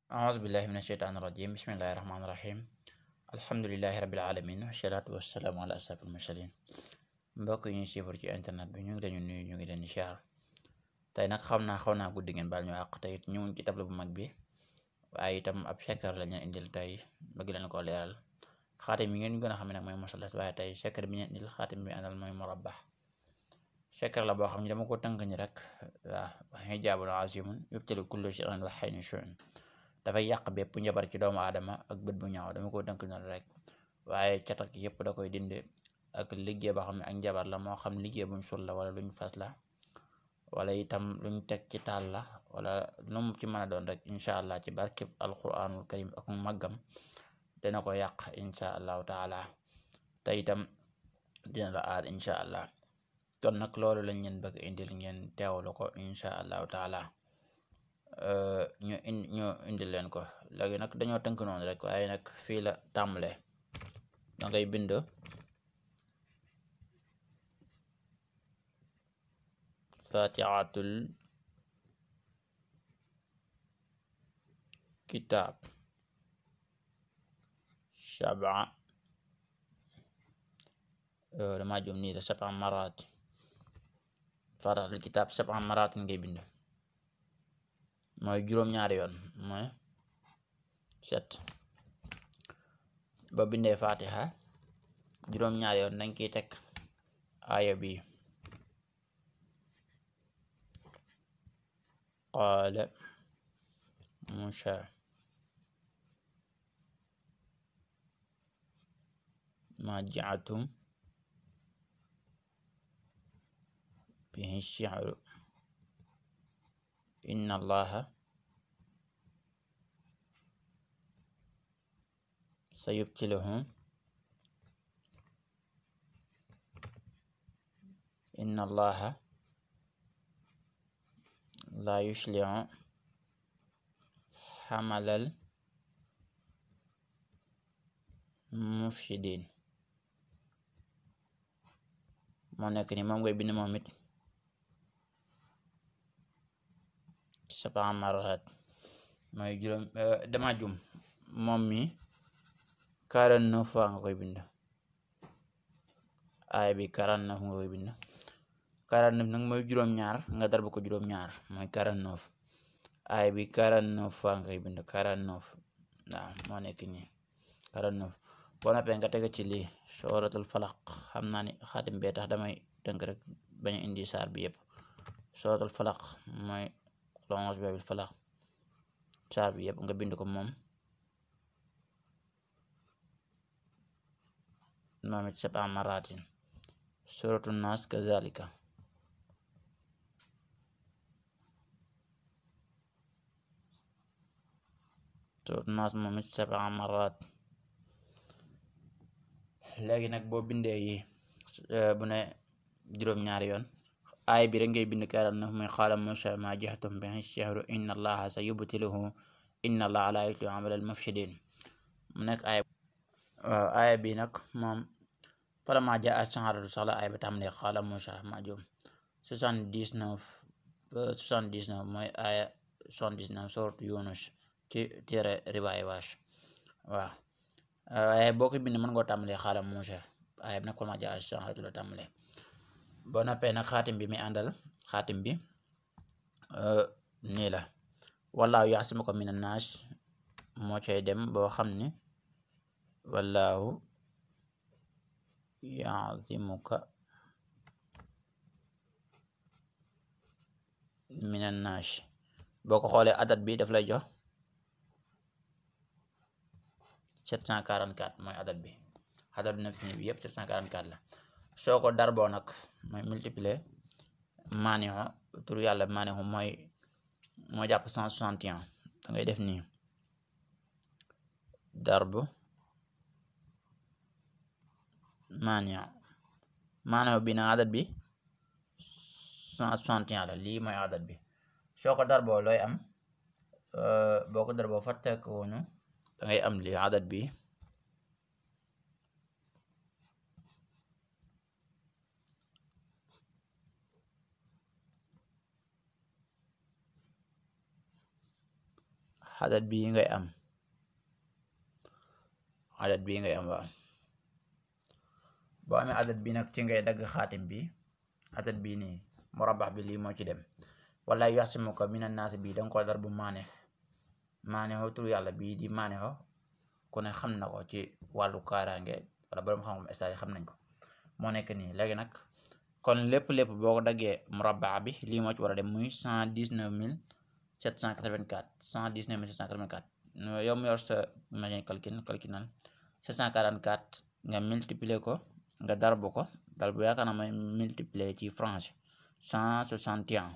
أعوذ بالله من الشيطان الرجيم بسم الله الرحمن الرحيم الحمد لله رب العالمين والصلاة والسلام على أشرف المرسلين mbokk yi ñu suivre ci internet bi ñu ngi leen nuyu ñu ngi leen di siyaar tey nag xaw naa guddi ngeen baal ñu àq tey it ñu ngi ci table bu mag bi waaye itam ab sekkar la ñu indil tey bëgg leen koo leeral xaatim yi ngeen gën a xam ne nag mooy masalas waaye tey sekkar bi ñu indil xaatim bi àndal mooy murabba sekkar la boo xam ne dama ko tënk ni rek waaw hijaabun azimun yubtilu kullu shay'in wa hayni shay'in dafay yàq bépp njabar ci doomu aadama ak bët bu ñaaw dama ko tënk noonu rek waaye cat ak yëpp da koy dindi ak liggéey boo xam ne ak njabar la moo xam liggéey buñ sul la wala luñ fas la wala itam luñ teg ci taal la wala lu mu ci mën a doon rek incha allah ci barkeb alquranul karim ak màggam dina ko yàq incha allahu taala te itam dina la aar incha allah kon nag loolu lañ leen bëgg indil ngeen teewlu ko incha allahu taala ñu indil leen ko léegi nag dañoo tënk noonu rek waaye nag fii la tàmbalee da ngay bind fatihatul kitab sab'a dama jum nii la sab'a marat fatihatul kitab sab'a marat ngay bind mooy juróom-ñaari yoon mooy 7 ba bindee fatiha juróom-ñaari yoon dañ kiy teg aaya bi qaala Muusa ma ja'atum bihi sihru inna allaha sayubtiluhu inna allaha la yuslihu hamalal mufsidin moo nekk ni moom ngay bind moom it sab'a marat mooy juróom dama jum moom mi 49 fois nga koy bind aaya bi 49 nga koy bind 49 nag mooy juróom-ñaar nga darba ko juróom-ñaar mooy 49 aaya bi 49 fois nga koy bind 49 waaw moo nekk nii 49 boo noppee nga teg ci lii suratul falaq xam naa ni xaatim bee tax damay tënk rek bañ a indi saar bi yëpp suratul falaq mooy longe bebil falaq saar bi yëpp nga bind ko moom it sab'a maratin suratul nas kazalika suratul nas moom it sab'a marat léegi nag boo bindee yi bu ne juróom-ñaari yoon aay bi rek ngay bind 49 muy qaala Muusaa maa ja'atum bihi sihru inna allaha sayubtiluhu inna allaha la yuslihu amalal mufsidin mu nekk aay waaw aaya bi nag moom falammaa jaa'a as-saharatu sax la aaya bi tàmbalee qaala Muusaa ma jum 79 ba 79 mooy aaya 79 sourate Yunus ci téere riwaaya Warsh waaw waaye boo ko bind mën ngoo tàmbalee qaala Muusaa aaya bi nag falammaa jaa'a as-saharatu la tàmbalee boo noppee nag xaatim bi mi àndal xaatim bi nii la wallaahu yahsimouka minan naas moo cay dem boo xam ni wallaahu yahsimouka minan naas boo ko xoolee adat bi daf lay jox 744 mooy adat bi adadu nafsi bi yëpp 744 la soo ko darboo nag mooy multiplier manihou tur yàlla manihou moo jàpp 161 da ngay def nii darbu manihou bi na adat bi 161 la lii mooy adat bi soo ko darboo looy am boo ko darboo fàtteekuñu da ngay am lii adat bi adat bii ngay am waaw boo amee adat bi nag ci ngay dagg xaatim bi adat bii nii murabbax bi lii moo ci dem wala yahsimouka minane nasi bii danga ko dar bu manihou tur yàlla bii di manihou ku ne xam na ko ci wàllu kaaraange wala borom xam-xam stade xam nañ ko moo nekk nii léegi nag kon lépp boo ko daggee murabbax bi lii moo ci war a dem muy 119784 119784 yow mu yor sa machine calcul 744 nga multiplier ko nga darbu ko dal bu yaakaar naa may multiplier ci franc 161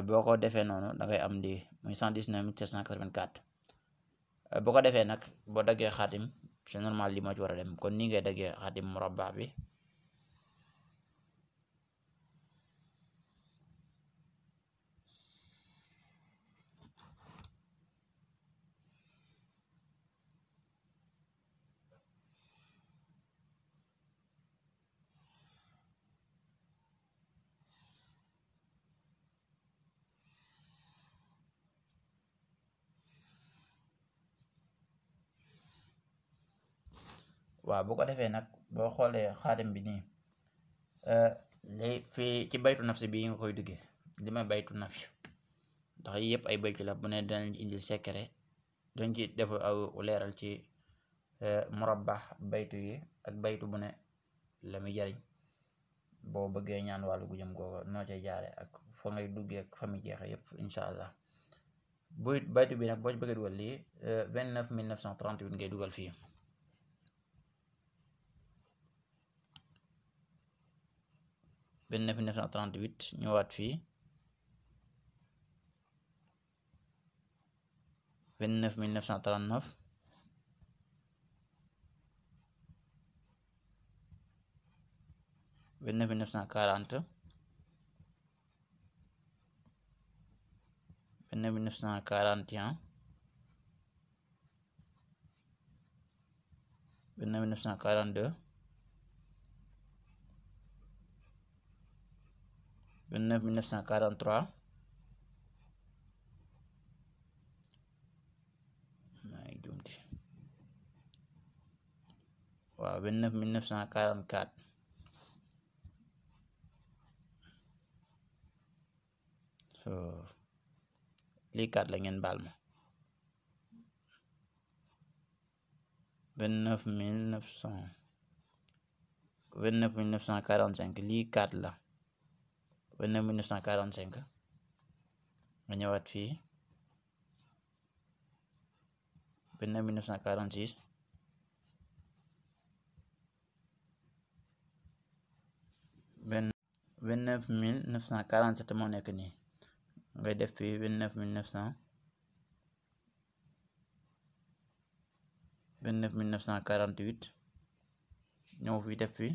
boo ko defee noonu da ngay am lii muy 119784 boo ko defee nag boo daggee xaatim c'est normal lii moo ci war a dem kon nii ngay daggee xaatim murabbax bi waaw bu ko defee nag boo xoolee xaatim bi nii léegi fii ci baytu nafsi bii nga koy duggee li may baytu nafsi ndax yi yëpp ay baytu la bu ne danañ ci indil secret dañ ci def aw leeral ci murabbax baytu yi ak baytu bu ne la muy jariñ boo bëggee ñaan wàllu gu jëm googu noo cay jaare ak fa ngay duggee ak fa muy jeexe yëpp incha allah baytu bi nag boo ci bëggee dugal lii 29938 ngay dugal fii 29938 ñëwaat fii 29939 29940 29941 29942 29943 may jumti waaw 29944 so lii 4 la ngeen baal ma 29945 lii 4 la 29945 nga ñëwaat fii 29946 29947 moo nekk nii ngay def fii 29900 29948 ñëw fii def fii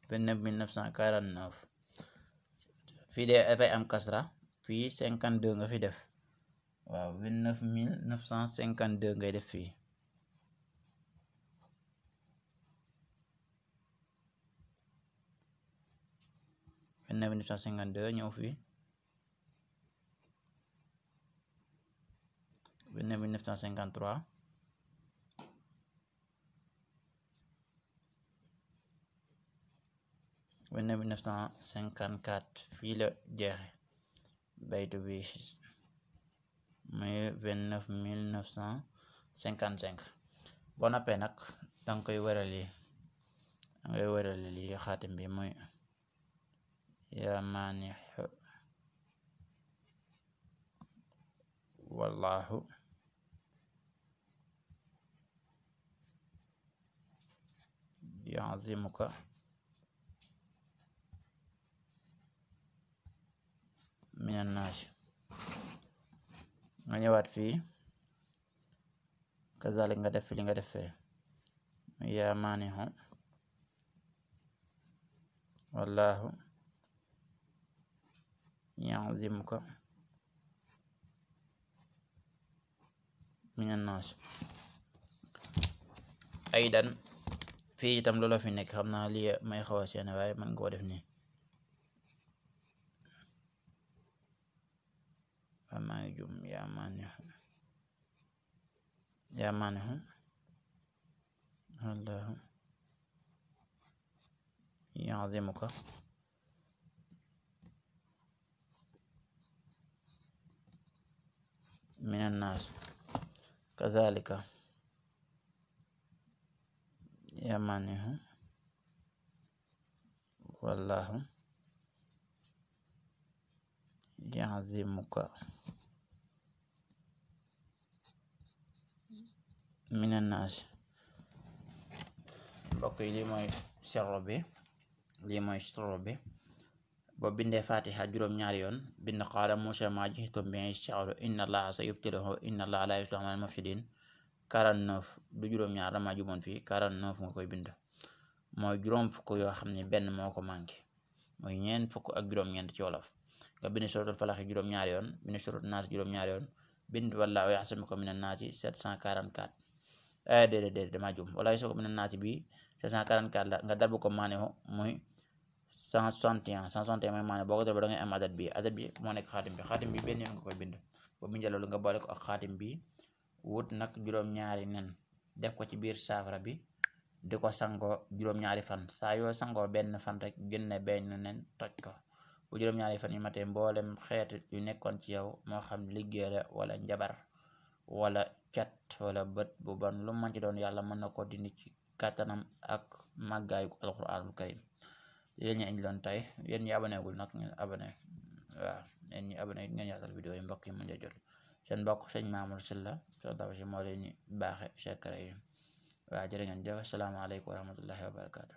29949 fii de dafay am kasra fii 52 nga fi def waaw 29952 ngay def fii 29952 ñëw fii 29953 29954 fii la jeexe baytu bi muy 29955 boo nappee nag danga koy wërale lii xaatim bi muy yaa manihou wallahou yahsimouka minane nasi nga ñëwaat fii kazalik nga def fi li nga def fee yaa manihou wallahou yahsimouka minane nasi aydan fii itam loolu fi nekk xam naa lii may xaw a seen waaye man nga ko def nii maa ngi jum yaa manihou wallahou yahsimouka minane nasi kazalika yaa manihou wallahou yahsimouka minane nasi. mbokk yi lii mooy sirru bi boo bindee fatiha juróom-ñaari yoon bind qaala Muusaa maa ji'tum bihi ash-shi'ru inna allaha sayubtiluhu inna allaha la yuslihu amal mufsidin 49 du juróom-ñaar dama jumoon fii 49 nga koy bind mooy juróom fukk yoo xam ne benn moo ko manqué mooy ñeent fukk ak juróom-ñeent ci wolof nga bind suratul falax juróom-ñaari yoon bind suratul naas juróom-ñaari yoon bind wallaahu yahsimuka minan naasi 744 déedéet dama jum wala yahsimuka minan naasi bi 744 la nga darbu ko manihou muy 161 mooy maanaam boo ko def da ngay am adat bi moo nekk xaatim bi benn yoon nga koy bind boo bindee loolu nga boole ko ak xaatim bi wut nag juróom-ñaari nen def ko ci biir saafara bi di ko sango juróom-ñaari fan saa yoo sangoo benn fan rek génne benn nen toj ko bu juróom-ñaari fan yi matee mboolem xeet yu nekkoon ci yow moo xam liggéey la wala njabar wala cat wala bët bu bon lu mën ci doon yàlla mën na ko dindi ci kàttanam ak màggaayu alquranul karim li la ñu indi loon tey yéen ñi abonné gul nag ngeen abonné waaw yéen ñi abonné ngeen yaatal vidéo yi mbokk yi mën a jot seen mbokk sëñ Mamour Sylla soo daw si moo leen ni baaxe secret yi waaw jërë ngeen jëf asalaamaaleykum wa rahmatullahi wa barakatu